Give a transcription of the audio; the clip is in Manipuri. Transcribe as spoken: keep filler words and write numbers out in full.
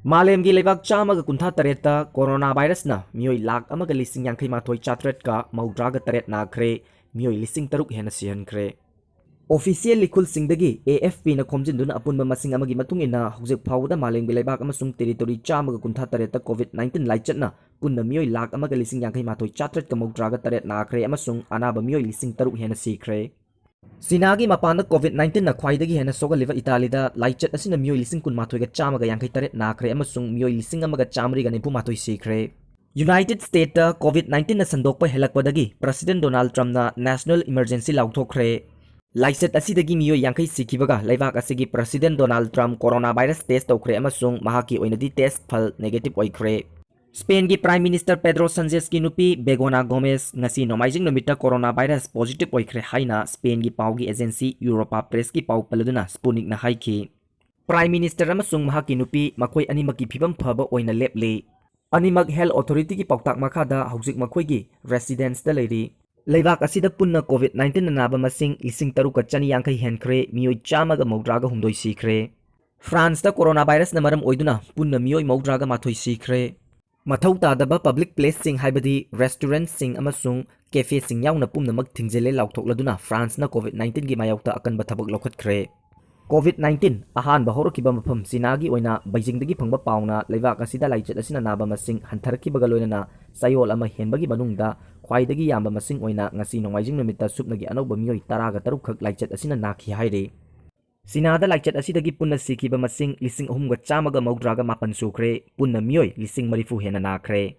ꯃꯥꯂꯦꯝꯒꯤ ꯂꯩꯕꯥꯛ ꯆꯥꯝꯃꯒ ꯀꯨꯟꯊ꯭ꯔꯥ ꯇꯔꯦꯠꯇ ꯀꯣꯔꯣꯅꯥ ꯚꯥꯏꯔꯁꯅ ꯃꯤꯑꯣꯏ ꯂꯥꯈ ꯑꯃꯒ ꯂꯤꯁꯤꯡ ꯌꯥꯡꯈꯩ ꯃꯥꯊꯣꯏ ꯆꯥꯇ꯭ꯔꯦꯠꯀ ꯃꯧꯗ꯭ꯔꯥꯒ ꯇꯔꯦꯠ ꯅꯥꯈ꯭ꯔꯦ, ꯃꯤꯑꯣꯏ ꯂꯤꯁꯤꯡ ꯇꯔꯨꯛ ꯍꯦꯟꯅ ꯁꯤꯍꯟꯈ꯭ꯔꯦ꯫ ꯑꯣꯐꯤꯁꯤꯌꯦꯜ ꯂꯤꯈꯨꯜꯁꯤꯡꯗꯒꯤ ꯑꯦ ꯑꯦꯐ ꯄꯤꯅ ꯈꯣꯝꯖꯤꯟꯗꯨꯅ ꯑꯄꯨꯟꯕ ꯃꯁꯤꯡ ꯑꯃꯒꯤ ꯃꯇꯨꯡ ꯏꯟꯅ, ꯍꯧꯖꯤꯛ ꯐꯥꯎꯕꯗ ꯃꯥꯂꯦꯝꯒꯤ ꯂꯩꯕꯥꯛ ꯑꯃꯁꯨꯡ ꯇꯦꯔꯤꯇꯣꯔꯤ ꯆꯥꯝꯃꯒ ꯀꯨꯟꯊ꯭ꯔꯥ ꯇꯔꯦꯠꯇ ꯀꯣꯚꯤꯗ ꯅꯥꯏꯟꯇꯤꯟ ꯂꯥꯏꯆꯠꯅ ꯄꯨꯟꯅ ꯃꯤꯑꯣꯏ ꯂꯥꯈ ꯑꯃꯒ ꯂꯤꯁꯤꯡ ꯌꯥꯡꯈꯩ ꯃꯥꯊꯣꯏ ꯆꯥꯇ꯭ꯔꯦꯠꯀ ꯃꯧꯗ꯭ꯔꯥꯒ ꯇꯔꯦꯠ ꯅꯥꯈ꯭ꯔꯦ ꯑꯃꯁꯨꯡ ꯑꯅꯥꯕ ꯃꯤꯑꯣꯏ ꯂꯤꯁꯤꯡ ꯇꯔꯨꯛ ꯍꯦꯟꯅ ꯁꯤꯈ꯭ꯔꯦ꯫ ꯆꯤꯅꯥꯒꯤ ꯃꯄꯥꯟꯗ ꯀꯣꯚꯤꯗ ꯅꯥꯏꯟꯇꯤꯟꯅ ꯈ꯭ꯋꯥꯏꯗꯒꯤ ꯍꯦꯟꯅ ꯁꯣꯛꯍꯜꯂꯤꯕ ꯏꯇꯥꯂꯤꯗ ꯂꯥꯏꯆꯠ ꯑꯁꯤꯅ ꯃꯤꯑꯣꯏ ꯂꯤꯁꯤꯡ ꯀꯨꯟꯃꯥꯊꯣꯏꯒ ꯆꯥꯝꯃꯒ ꯌꯥꯡꯈꯩ ꯇꯔꯦꯠ ꯅꯥꯈ꯭ꯔꯦ ꯑꯃꯁꯨꯡ ꯃꯤꯑꯣꯏ ꯂꯤꯁꯤꯡ ꯑꯃꯒ ꯆꯥꯃꯔꯤꯒ ꯅꯤꯐꯨ ꯃꯥꯊꯣꯏ ꯁꯤꯈ꯭ꯔꯦ꯫ ꯌꯨꯅꯥꯏꯇꯦꯗ ꯁ꯭ꯇꯦꯠꯇ ꯀꯣꯚꯤꯗ ꯅꯥꯏꯟꯇꯤꯟꯅ ꯁꯟꯗꯣꯛꯄ ꯍꯦꯜꯂꯛꯄꯗꯒꯤ ꯄ꯭ꯔꯁꯤꯗꯦꯟ ꯗꯣꯅꯥꯜꯗ ꯇ꯭ꯔꯝꯞꯅ ꯅꯦꯁꯅꯦꯜ ꯏꯃꯔꯖꯦꯟꯁꯤ ꯂꯥꯎꯊꯣꯛꯈ꯭ꯔꯦ꯫ ꯂꯥꯏꯆꯠ ꯑꯁꯤꯗꯒꯤ ꯃꯤꯑꯣꯏ ꯌꯥꯡꯈꯩ ꯁꯤꯈꯤꯕꯒ ꯂꯩꯕꯥꯛ ꯑꯁꯤꯒꯤ president Donald Trump corona virus test ꯇꯧꯈ꯭ꯔꯦ ꯑꯃꯁꯨꯡ ꯃꯍꯥꯛꯀꯤ ꯑꯣꯏꯅꯗꯤ ꯇꯦꯁ ꯐꯜ ꯅꯦꯒꯦꯇꯤꯚ ꯑꯣꯏꯈ꯭ꯔꯦ꯫ ꯁ꯭ꯄꯦꯟꯒꯤ ꯄ꯭ꯔꯥꯏꯝ ꯃꯤꯅꯤꯁꯇꯔ ꯄꯦꯗ꯭ꯔꯣ ꯁꯟꯆꯦꯁꯀꯤ ꯅꯨꯄꯤ ꯕꯦꯒꯣꯅꯥ ꯒꯣꯃꯦꯁ ꯉꯁꯤ ꯅꯣꯡꯃꯥꯏꯖꯤꯡ ꯅꯨꯃꯤꯠꯇ ꯀꯣꯔꯣꯅꯥ ꯚꯥꯏꯔꯁ ꯄꯣꯖꯤꯇꯤꯚ ꯑꯣꯏꯈ꯭ꯔꯦ ꯍꯥꯏꯅ ꯁ꯭ꯄꯦꯟꯒꯤ ꯄꯥꯎꯒꯤ ꯑꯦꯖꯦꯟꯁꯤ ꯌꯨꯔꯣꯄꯥ ꯄ꯭ꯔꯦꯁꯀꯤ ꯄꯥꯎ ꯄꯜꯂꯗꯨꯅ ꯁ꯭ꯄꯨꯅꯤꯛꯅ ꯍꯥꯏꯈꯤ꯫ ꯄ꯭ꯔꯥꯏꯝ ꯃꯤꯅꯤꯁꯇꯔ ꯑꯃꯁꯨꯡ ꯃꯍꯥꯛꯀꯤ ꯅꯨꯄꯤ ꯃꯈꯣꯏ ꯑꯅꯤꯃꯛꯀꯤ ꯐꯤꯕꯝ ꯐꯕ ꯑꯣꯏꯅ ꯂꯦꯞꯂꯤ꯫ ꯑꯅꯤꯃꯛ ꯍꯦꯜꯊ ꯑꯣꯊꯣꯔꯤꯇꯤꯒꯤ ꯄꯥꯎꯇꯥꯛ ꯃꯈꯥꯗ ꯍꯧꯖꯤꯛ ꯃꯈꯣꯏꯒꯤ ꯔꯦꯁꯤꯗꯦꯟꯁꯇ ꯂꯩꯔꯤ꯫ ꯂꯩꯕꯥꯛ ꯑꯁꯤꯗ ꯄꯨꯟꯅ ꯀꯣꯚꯤꯗ ꯅꯥꯏꯟꯇꯤꯟꯅ ꯅꯥꯕ ꯃꯁꯤꯡ ꯂꯤꯁꯤꯡ ꯇꯔꯨꯛꯀ ꯆꯅꯤ ꯌꯥꯡꯈꯩ ꯍꯦꯟꯈ꯭ꯔꯦ, ꯃꯤꯑꯣꯏ ꯆꯥꯝꯃꯒ ꯃꯧꯗ꯭ꯔꯥꯒ ꯍꯨꯝꯗꯣꯏ ꯁꯤꯈ꯭ꯔꯦ꯫ ꯐ꯭ꯔꯥꯟꯁꯇ ꯀꯣꯔꯣꯅꯥ ꯚꯥꯏꯔꯁꯅ ꯃꯔꯝ ꯑꯣꯏꯗꯨꯅ ꯄꯨꯟꯅ ꯃꯤꯑꯣꯏ ꯃꯧꯗ꯭ꯔꯥꯒ ꯃꯥꯊꯣꯏ ꯁꯤꯈ꯭ꯔꯦ꯫ ꯃꯊꯧ ꯇꯥꯗꯕ ꯄꯕ꯭ꯂꯤꯛ ꯄ꯭ꯂꯦꯁꯁꯤꯡ ꯍꯥꯏꯕꯗꯤ ꯔꯦꯁꯇꯨꯔꯦꯟꯠꯁꯤꯡ ꯑꯃꯁꯨꯡ ꯀꯦꯐꯦꯁꯤꯡ ꯌꯥꯎꯅ ꯄꯨꯝꯅꯃꯛ ꯊꯤꯡꯖꯤꯜꯂꯦ ꯂꯥꯎꯊꯣꯛꯂꯗꯨꯅ ꯐ꯭ꯔꯥꯟꯁꯅ ꯀꯣꯚꯤꯗ ꯅꯥꯏꯟꯇꯤꯟꯒꯤ ꯃꯥꯌꯣꯛꯇ ꯑꯀꯟꯕ ꯊꯕꯛ ꯂꯧꯈꯠꯈ꯭ꯔꯦ꯫ ꯀꯣꯚꯤꯗ ꯅꯥꯏꯟꯇꯤꯟ ꯑꯍꯥꯟꯕ ꯍꯧꯔꯛꯈꯤꯕ ꯃꯐꯝ ꯆꯤꯅꯥꯒꯤ ꯑꯣꯏꯅ ꯕꯩꯖꯤꯡꯗꯒꯤ ꯐꯪꯕ ꯄꯥꯎꯅ ꯂꯩꯕꯥꯛ ꯑꯁꯤꯗ ꯂꯥꯏꯆꯠ ꯑꯁꯤꯅ ꯅꯥꯕ ꯃꯁꯤꯡ ꯍꯟꯊꯔꯛꯈꯤꯕꯒ ꯂꯣꯏꯅꯅ ꯆꯌꯣꯜ ꯑꯃ ꯍꯦꯟꯕꯒꯤ ꯃꯅꯨꯡꯗ ꯈ꯭ꯋꯥꯏꯗꯒꯤ ꯌꯥꯝꯕ ꯃꯁꯤꯡ ꯑꯣꯏꯅ ꯉꯁꯤ ꯅꯣꯡꯃꯥꯏꯖꯤꯡ ꯅꯨꯃꯤꯠꯇ ꯁꯨꯞꯅꯒꯤ ꯑꯅꯧꯕ ꯃꯤꯑꯣꯏ ꯇꯔꯥꯒ ꯇꯔꯨꯛ ꯈꯛ ꯂꯥꯏꯆꯠ ꯑꯁꯤꯅ ꯅꯥꯈꯤ ꯍꯥꯏꯔꯤ꯫ ꯆꯤꯅꯥꯗ ꯂꯥꯏꯆꯠ ꯑꯁꯤꯗꯒꯤ ꯄꯨꯟꯅ ꯁꯤꯈꯤꯕ ꯃꯁꯤꯡ ꯂꯤꯁꯤꯡ ꯑꯍꯨꯝꯒ ꯆꯥꯝꯃꯒ ꯃꯧꯗ꯭ꯔꯥꯒ ꯃꯥꯄꯟ ꯁꯨꯈ꯭ꯔꯦ, ꯄꯨꯟꯅ ꯃꯤꯑꯣꯏ ꯂꯤꯁꯤꯡ ꯃꯔꯤꯐꯨ ꯍꯦꯟꯅ ꯅꯥꯈ꯭ꯔꯦ꯫